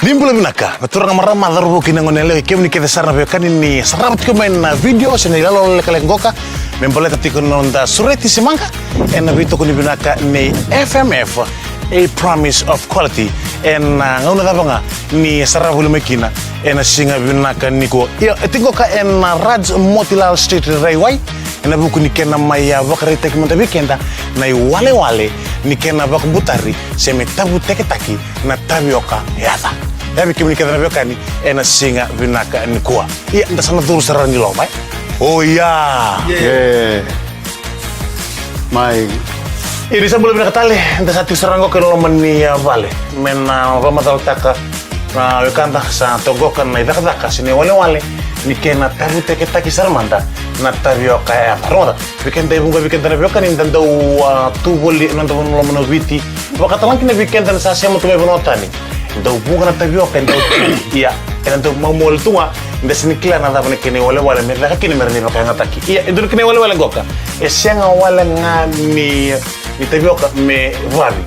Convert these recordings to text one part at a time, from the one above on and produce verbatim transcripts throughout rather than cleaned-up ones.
Ni bula vinaka na turaga, marama, cauravou kei na goneyalewa, kei kemuni kece sara na veiwekani ni sarava tiko mai na vidio se na iyaloyalo lekaleka qoka me baleta tiko na noda sureti se maqa ena veitokoni vinaka ni F M F, a promise of quality. Ena gauna cava ga ni sarava voli mai kina ena siga vinaka nikua. Ia, e tiko qoka ena Raj Motilal Street, Rai Wai, ena vuku ni kena mai a vakaraitaki mada vei keda na iwalewale ni kena vakabutari se me tavuteketaki na tavioka yaca. Ia, vei kemuni kece na veiwekani ena siga vinaka nikua. Ia, da sa na curu sara ni loma, e? O, ia. Yeah. Mai. Ia, ni sa bula vinaka tale, da sa tiko sara qoka e loma ni, a, vale me na vakamacalataka na wekada sa toka qoka na icakacaka se na iwalewale ni kena tavuteketaki sara mada na tavioka yaca. Rogoca, vei keda e vuqa vei keda na veiwekani da dau, a, tu voli ena noda vanua loma ni Viti, vakatalega kina vei keda na sa sema tu mai vanua tani. Dau vuqa na tavioka e dau tu. Ia, ena dau maumau tu ga, da sega ni kila na cava na kena iwalewale me caka kina me rawa ni vakayagataki. Ia, e dua na kena iwalewale qoka, e sega wale ga ni, ni tavioka me vavi,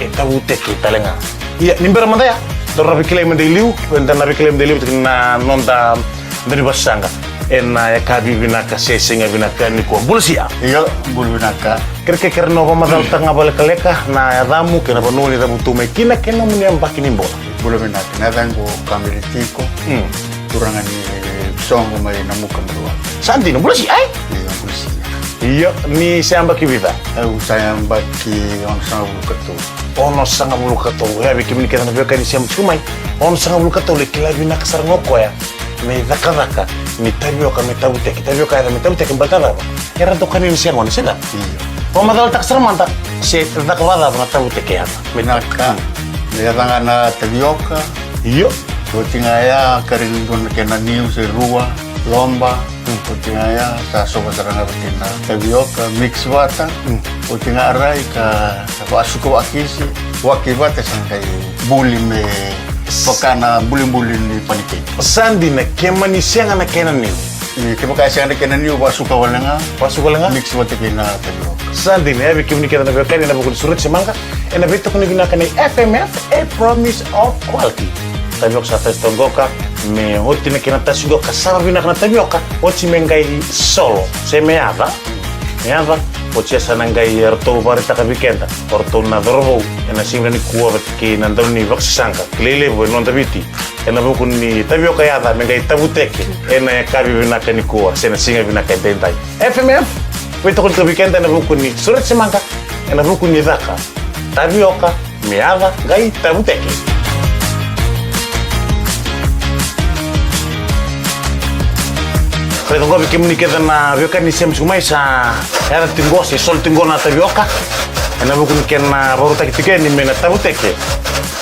e tavuteke tale ga. Ia, ni bera mada ya, da rawa ni kilai mada i liu, eda na kilai mada i liu, tiko na noda dau ni vasaqa ena yakavi vinaka se siga vinaka nikua. Bula sia. Io, bula vinaka. Kerekere ni o vakamacalataka ga vakalekaleka na yacamu kei na vanua ni cavutu mai kina kei na nomuni yabaki ni bula. Bula vinaka, na yacaqu o Kamiri Tiko. Mm. Turaga ni Soqo mai Namuka, Maruata. Sa dina, bula sia, ai? Io, bula sia. Io, ni sa yabaki vica? Au sa yabaki onosagavulu ka tolu. Onosagavulu ka tolu. Ia, vei kemuni kece na veiwekani sema tiko mai, onosagavulu ka tolu e kila vinaka sara ga o koya na icakacaka ni tavioka me tavuteke, tavioka yaca me tavuteke, baleta cava? Era dau kania ni se gone, se cava? Io. Vakamacalataka sara mada, se caka vakacava na tavuteke yaca me, vinaka, me yaca ga na tavioka. Io. Oti ga ya, kari ni dua na kena niu se rua, loba. Mm. Oti ga ya, sa sova sara ga vata kei na tavioka, mix vata. Mm. Oti ga rai ka vakasuka vakakisi, waki vata, sa qai buli me vaka na bulibuli ni panikeki. Sa dina, ke mani sega na kena niu. Ni kevaka e sega na kena niu, vakasuka wale ga. Vakasuka wale ga. Mix vata kei na tavioka. Sa dina, ia vei kemuni kece na veiwekani ena vuku ni sureti se maqa ena veitokoni vinaka ni F M F, a promise of quality. Tavioka sa tasi toka qoka, me oti na kena tasi qoka, sava vinaka na tavioka, oti me qai solo se me yaca. Me yaca, oti ya sa na qai ratou vakaraitaka vei keda o ratou na cauravou ena siga nikua vata kei na dau ni vakasasaqa kilai levu ena noda Viti ena vuku ni tavioka yaca me qai tavuteke ena yakavi vinaka nikua se na siga vinaka edaidai. F M F, veitokoni toka vei keda ena vuku ni sureti se maqa ena vuku ni caka tavioka me yaca qai tavuteke. Raica qo vei kemuni kece na veiwekani ni sema tiko mai, sa yaca tiko qo se solo tiko qo na tavioka ena vuku ni kena vakarautaki tiko yani me na tavuteke.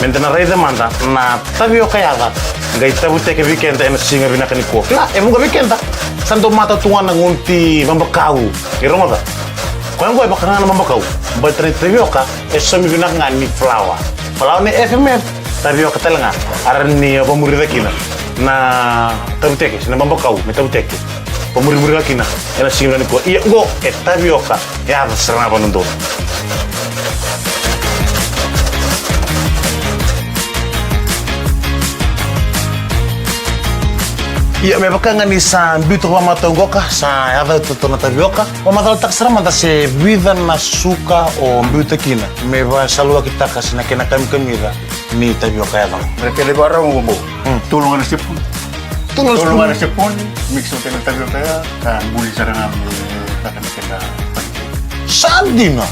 Meda na raica mada na tavioka yaca qai tavuteke vei keda ena siga vinaka nikua. Kila, e vuqa vei keda sa dau matau tu ga na gunu ti babakau. E rogoca, koya qo e vaka ga na babakau, baleta na tavioka e saumi vinaka ga ni falawa. Falawa ni F M F, tavioka tale ga. Era na vakamurica kina na tavuteke se na babakau me tavuteke. Vamurimuri ga kina ena siga nikua. Ia qo e tavioka yaca sara ga vakadodonu. Ia, me vaka ga ni sa biuta vakamatau qoka, sa yaca tu na tavioka. Vakamacalataka sara mada se vica na suka o biuta kina me vakasaluwakitaka se na kena kamikamica ni tavioka yaca. Me kena ivakarau qo. Mm. Tolu ga na sipuni. Tolu ga na sipuni. Tolu ga na sipuni, mix vata na tavioka ya, ka buli sara ga me caka na kena panikeki. Sa dina.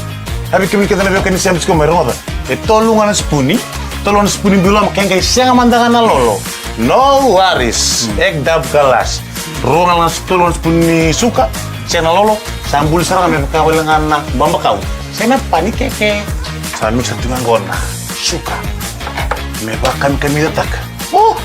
Ia vei kemuni kece na veiwekani sema tiko mai, rogoca. E tolu ga na sipuni, tolu ga na sipuni biu loma, ke qai sega mada ga na lolo, no worries. Mm. Ek dab kalas. Rua ga na, tolu ga na sipuni suka, se na lolo, sa buli sara ga me vaka wale ga na babakau se na panikeke. Sa mix tu ga qo na suka me vakamikamicataka. O!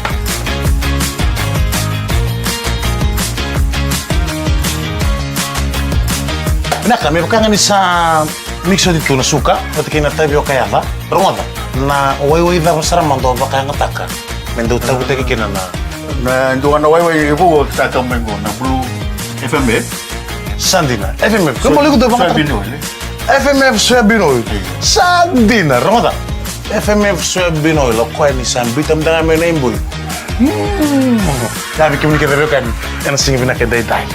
Vinaka, me vaka ga ni sa mix oti tu na suka vata kei na tavioka yaca. Rogoca, na waiwai cava sara mada o vakayagataka me dau tavutaki kina na? Na dua na waiwai e vou sa kau mai qo, na Blue F M F. Sa dina, F M F. Soya, soya bean oil, e? F M F soya bean oil. Io. Sa dina, rogoca. F M F soybean oil, o koya ni sa biuta mada ga mai na iboi. Mm. Ia vei kemuni kece veiwekani, ena siga vinaka edaidai.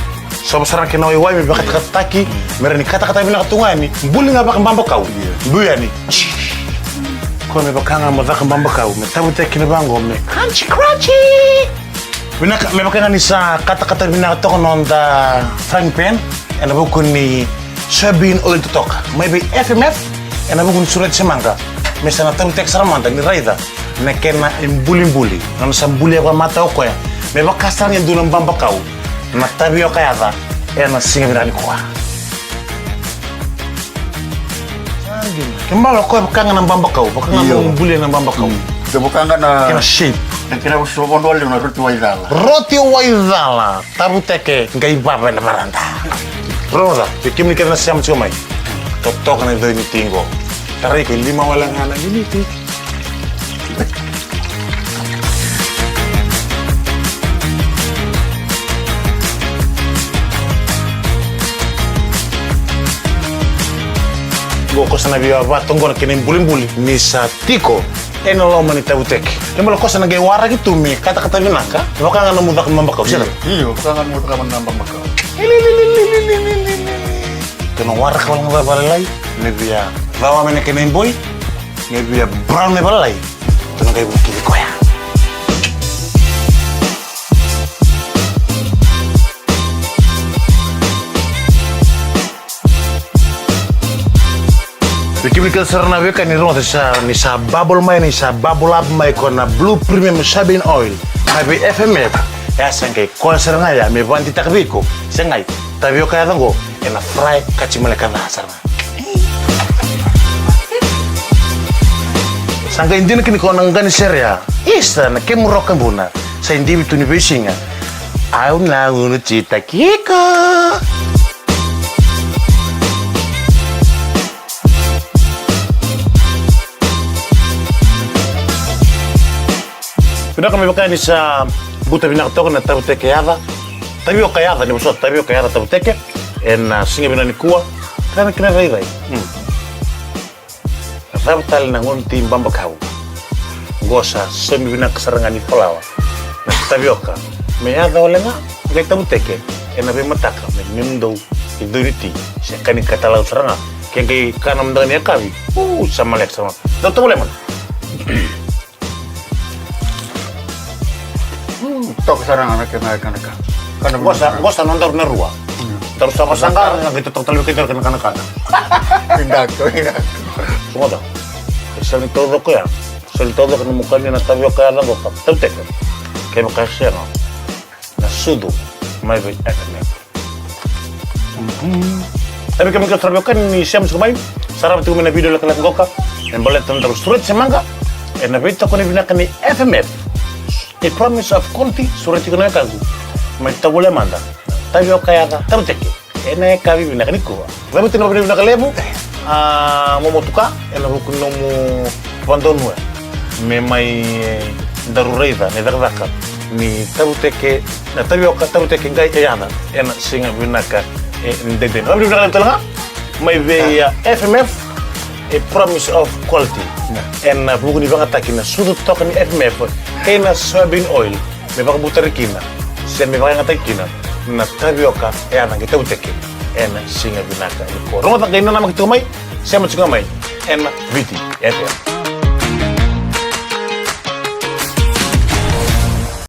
Sova sara na kena waiwai me vakatakatataki, me rawa ni katakata vinaka tu ga yani, buli ga vakababakau. Io. Buli yani. Koya me vaka ga mo caka babakau, me tavutaki kina vaqo, me crunchy, crunchy. Vinaka, me vaka ga ni sa katakata vinaka toka na noda frying pan, ena vuku ni soybean oil totoka. Mai vei F M F, ena vuku ni sureti se maqa. Me sa na tavutaki sara mada ni raica na kena ibulibuli. Na nona sa bulia vakamatau o koya. Me vaka sara ni dua na babakau. Na tavioka yaca, ena siga vinaka nikua. Kena ibalebale o koya vaka ga na babakau, vaka ga. Io. Mo bulia na babakau. Mm. Kena vaka ga na kena shape. Na kena vosa vodo levu na roti waicala. Roti waicala, tavuteke, qai vava ena varada. Rogoca, vei kemuni kece na sema tiko mai. Totoka na icoe ni ti qo. Tarai iko e lima wale ga na miniti. Qo kosa na via vatoqo na kena ibulibuli ni sa tiko ena loma ni tavuteke. Kena ibalebale kosa na qai waraki tu me katakata vinaka. Vaka ga na nomu caka babakau, sega? Io, vaka ga na nomu caka babakau. Kena waraka wale ga vakalailai, me via cawa mai na kena iboi, me via brown mai vakalailai. Tou na qai vukici koya. Vei kemuni kece sara na veiwekani, rogoca sa, ni sa bubble mai, ni sa bubble up mai ko na Blue Premium Soybean Oil. Mai vei F M F. E a sa qai koya sara ga ya me vakadeitaka vei iko. Se qai tavioka yaca qo ena fry ka tsi maleka ca sara ga. Sa qai dina kina ko na qani serea. Isa na kemu roka buna. Sa idivi tu ni veisiga. Au na gunu titaki iko. Vinaka, me vaka ni sa buta vinaka toka na tavuteke yaca. Tavioka yaca, ni vosota, tavioka yaca tavuteke. Ena siga vinaka nikua. Ka na kena vaivai. Hmm. Cava tale na gunu ti babakau? Qo sa saumi vinaka sara ga ni falawa. Na tavioka. Me yaca wale ga, qai tavuteke. Ena veimataka, me, me mudou. Icoe ni ti, se ka ni katalau sara ga. Ke qai kana mada ga ni yakavi. U, sa maleka sara ga. Dau tavulema. Mm, toka sara ga na kena, kena ka. Kana. Qo sa, qo sa nodaru na rua. Mm. Daru sa vasaqa, qai totoka tale vei kedaru kena kanakana. Vinaka, vinaka. Rogoca. E sega ni taucoko ya. Sega ni taucoko na nomu kania na tavioka yaca qo ka tavuteke. Kevaka e sega, na sucu mai vei F M F. Mhm. E vei kemuni kece sara veiwekani ni sema tiko mai, sarava tiko mai na vidio lekaleka qoka, e baleta na daru sureti se maqa ena veitokoni vinaka ni F M F. A promise of quality, sureti tiko na wekaqu. Mai tavulea mada na tavioka yaca tavuteke ena yakavi vinaka nikua. Cavuti na vakavinavinaka levu, a, momotuka ena vuku ni nomu vakadonuya me mai, e, daru raica na icakacaka ni tavuteke, na tavioka tavuteke qai e yaca ena siga vinaka edaidai. Na vakavinavinaka levu tale ga mai vei, a, F M F, a promise of quality. Ena vuku ni vakayagataki na sucu toka ni F M F kei na soybean oil. Me vakabutari kina se me vakayagataki kina na tavioka e yaca qai tavuteke ena siga vinaka nikua. Rogoca, qai nanamaki tiko mai, sema tiko ga mai ena Viti F M.